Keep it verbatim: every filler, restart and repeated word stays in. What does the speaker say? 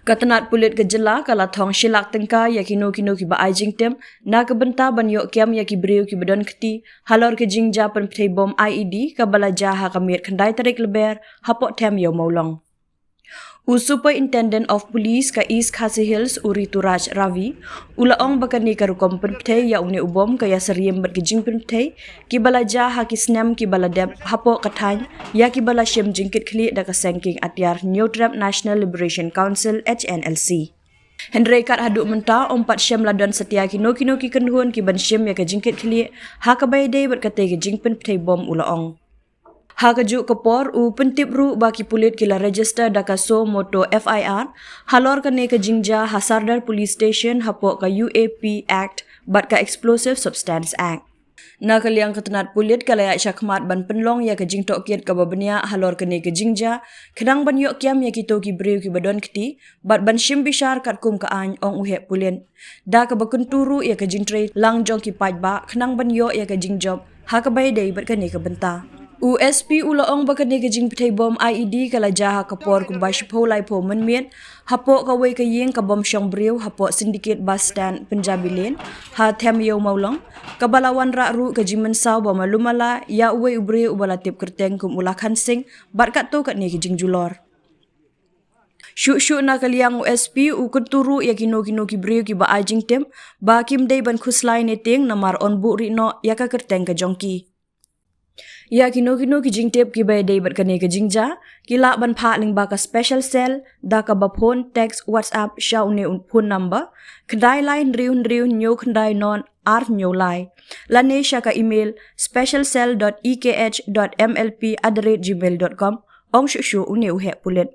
Ka tnat pulit ka jylla ka la thong shilak tyngka ïa kino kino kiba ai jingtip na ka bynta ban ïoh kiam ïa ki briew kiba don kti halor ka jingjia pynpthei bom I E D kaba la jia ha ka miet khyndai tarik Lber hapoh them Ïew Mawlong. U Superintendent of Police ka East Khasi Hills, u Rituraj Ravi, u la ong ba kane ka rukom pynpthei ïa une u bom ka ïasyriem bad ki jingpynpthei kiba la jia ha ki snem kiba la dep hapoh ka thaiñ ïa kiba la shim jingkitkhlieh da ka seng kieng atiar Hynñiewtrep National Liberation Council, H N L C. Hynrei kat haduh mynta ym pat shym la don satia kino kino ki kynhun kiban shim ïa ka jingkitkhlieh ha kaba ïadei bad katei ka jingpynpthei bom, u la ong. Ha kajuh ka por, u pyntip ruh ba ki pulit ki la register da ka suo motu F I R halor kane ka jingjia ha Sardar Police Station hapoh ka U A P Act bad ka Explosive Substance Act. Na ka liang ka tnat pulit ka la ïaid shakhmat ban pynlong ïa ka jingtohkit kaba bniah halor kane ka jingjia khnang ban ïoh kiam ïa kito ki briew kiba don kti bad ban shim bishar katkum ka aiñ, ong u heh pulit. Da kaba kyntu ruh ïa ka jingtrei lang jong ki paidbah khnang ban ïoh ïa ka jingjop ha kaba ïadei bad kane ka bynta. U S P u la ong ba kane ka jingpynpthei bom I E D ka la jia ha ka por kumba shiphew laiphew mynmiet hapoh kawei ka ïing ka bym shong briew hapoh Syndicate Bus Stand, Punjabi Lane, ha them Ïew Mawlong, kaba la wanrah ruh ka jingmynsaw ba malu mala ïa uwei u briew uba la tip kyrteng kum u Lakhan Singh bad katto katne ki jingjulor. Shuh shuh na ka liang u S P u kyntu ruh ïa kino kino ki briew kiba ai jingtip ba kim dei ban khuslai ne tieng namar yn buhrieh noh ïa ka kyrteng ka jong ki. Ïa kino kino ki jingtip kiba ïadei bad kane ka jingjia ki lah ban phah lyngba ka Special Cell da kaba phone, text, WhatsApp sha une u phone number khyndai lai hynriew hynriew hynñiew khyndai nod ar hynñiew lai, lane sha ka email specialcell dot E K H dot M L P at the rate gmail dot com, ong shuh shuh une u heh pulit.